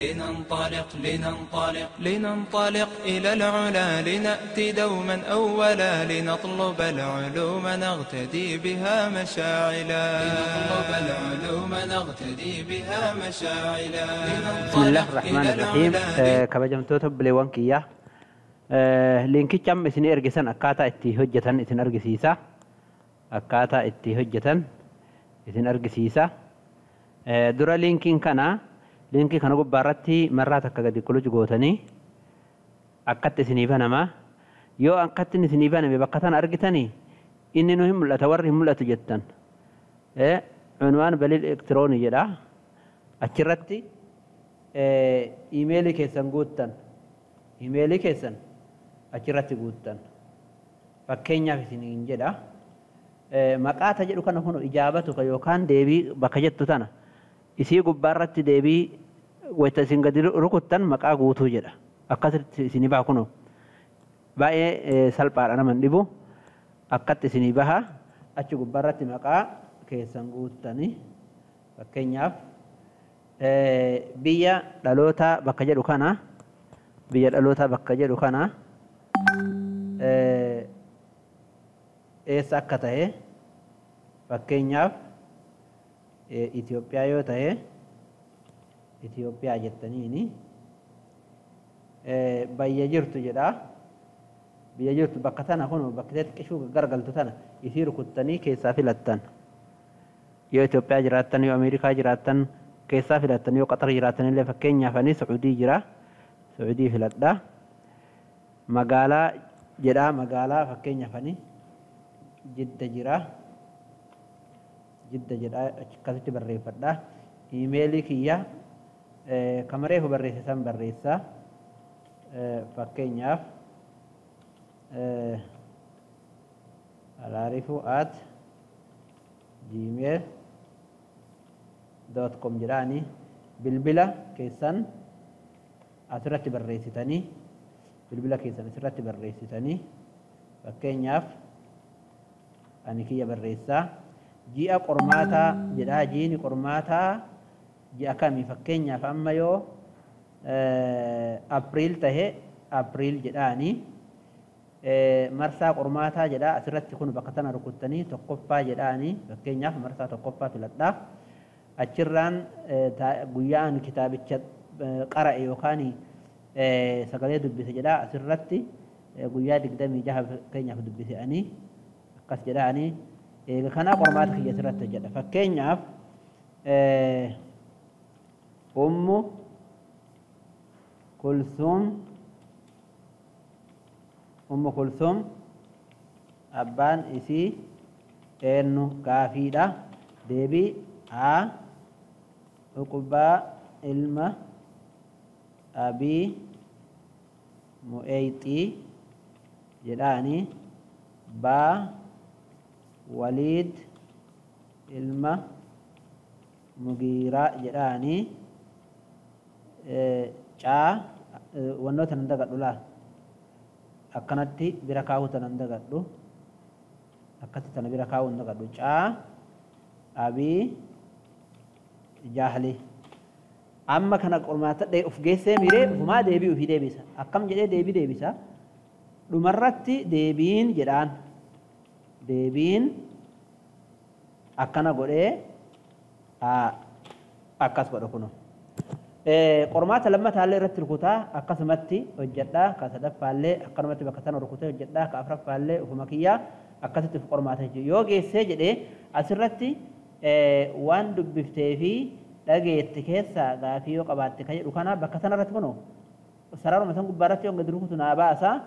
لننطلق لننطلق لننطلق إلى العلا لنأتي دوما أولا لنطلب العلوم نغتدي بها مشاعلا لنطلب العلوم نغتدي بها مشاعلا. بسم الله الرحمن الرحيم. Kabajamtoota obboleewwan kiyyaa, liinkicha amma isin ergisan akkaataa itti hojjetan isin argisiisa. Akkaataa itti hojjetan isin argisiisa. Dura liinkiin kana, liinkii kana gubbaa irratti marraa takka gadi qulucu gootanii akkatti isinii banama. Yoo akkatti isinii baname, bakka tana argitanii inni nu hin mul'ata, warri hin mul'atu jettan, عنوان بريد إلكتروني jedha. Achirratti iimeelii keessan guuttan, iimeelii keessan achirratti guuttan. Fakkeenyaaf isiniin jedha, maqaa ta jedhu kana kun ijaabatu yookaan deebii bakka jettu tana isii gubbaarratti deebii wayita isin gadi rukuttan maqaa guutuu jedha. Akkasitti isinii baha. Kunoo baay'ee salphaadha, nama hin dhibu. Akkatti isinii baha. Achi gubbaarratti maqaa keessan guuttanii, fakkeenyaaf biyya dhalootaa bakka jedhu kana, biyya dhalootaa bakka jedhu kana eessa akka ta'e, fakkeenyaaf Itoophiyaa yoo ta'e Itoophiyaa jettaniini. Biyya jirtu jedha. Biyya jirtu bakka tana kun bakka xiqqishuu gargaltu tana isii rukuttanii keessaa filattan. Yoo Itoophiyaa jiraattan, yoo Ameerikaa jiraattan keessaa filattan, yoo Qaxar jiraattan illee. Fakkeenyaaf ani Sacuudii jira, Sacuudii filadha. Magaalaa jedha. Magaalaa fakkeenyaaf ani Jidda jira, Jidda jedha, akkasitti barreeffadha. Iimeelii kiyya kamareefu barreesse san barreessa. Fakkeenyaaf alaarifu@gmail.com jedhaani. Bilbila keessan asirratti barreessitanii, bilbila keessan asirratti barreessitanii, fakkeenyaaf ani kiyya barreessaa. Ji'a qormaataa jedhaa. Ji'ni qormaataa ji'a kami? Fakkeenyaaf amma yoo April tahe April jedhaani. Marsaa qormaataa jedhaa. Asirratti kun bakka tana rukuttanii tokkoffaa jedhaani. Fakkeenyaaf marsaa tokkoffaa filadhaa. Achirraan guyyaan kitaabicha qara'e yookaan sagalee dubbise jedhaa. Asirratti guyyaa 26 fakkeenyaaf dubbise ani, akkas jedhaani. Eega kanaa qormaata kiyya asirratti hojjedha. Fakkeenyaaf Ummu Kulsuum, Ummu Kulsuum abbaan isii eenyu? Gaafiidha. Deebii A, Uqbaa ilma Abii Mu'eeyxii jedhaani. Baa, Waliid ilma Mugiiraa jedhaani. Caa, wannoota nan dagadhu laa, akkanatti bira kaa'uu tanan dagadhu, akkatti tana bira kaa'uu hin dagadhu. Caa, Abii Jahli. Amma kana qormaata uf geessee miree ufumaa deebii ufii deebisa. Akkam jedhee deebii deebisa? Dhumarratti deebiin jedhaan, deebiin akkana godhee akkas godha. Kuno qormaata lammataallee irratti rukutaa, akkasumatti hojjedhaa. Ka sadaffaallee akkanumatti bakka tana rukutee hojjedhaa. Ka afuraffaallee ufuma kiyyaa akkasitti uf qormaata jechuudha. Yoo geessee jedhee asirratti waan dubbiftee fi dhageette keessaa gaafii yoo qabaatte ka jedhu kana bakka sanarratti kunoo sararuma san gubbaarratti yoo gadi rukutu naa baasa.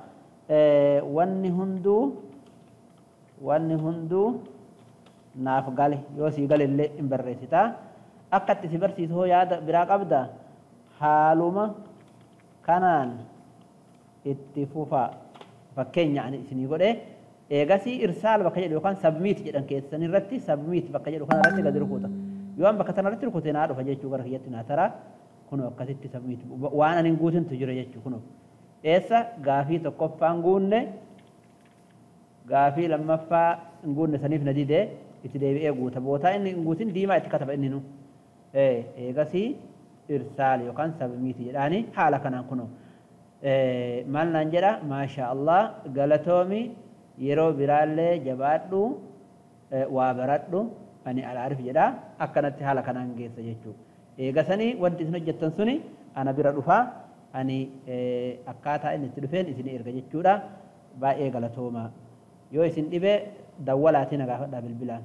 Wanni hunduu, wanni hunduu naaf gale. Yoo sii gale illee hin barreessitaa. Akka itti si barsiisu hoo yaada biraa qabda, haaluma kanaan itti fufa. Fakkeenya ani isinii godhe. Eegasii إرسال bakka jedhu yookaan submit jedhan keessan irratti, submit bakka jedhu kana irratti gadi rukuta. Yoo an bakka sana irratti rukute naa dhufa jechuu, gara kiyyatti naa tara. Kunoo akkasitti submit waan ani hin guutintu jira jechuu. Kunoo eessa gaafii tokkoffaan guunne, gaafii lammaffaa hin guunne, saniif na dide. Itti deebi'ee guuta. Bootaa inni hin guutin diimaa itti kataba inni nu. Eegasii Irsaal yookaan submit jedhaani. Haala kanaan kunoo maal naan jedha? Maasha Allah, galatoomi, yeroo biraallee jabaadhu, waa baradhu, ani Alaarif jedha. Akkanatti haala kanaan geessa jechuudha. Eegasanii wanti isin hojjettan suni ana bira dhufaa, ani akkaataa inni itti dhufeen isin erga jechuudha. Baay'ee galatooma. Yoo isin dhibe dawwalaatii na gaafadhaa bilbilaan.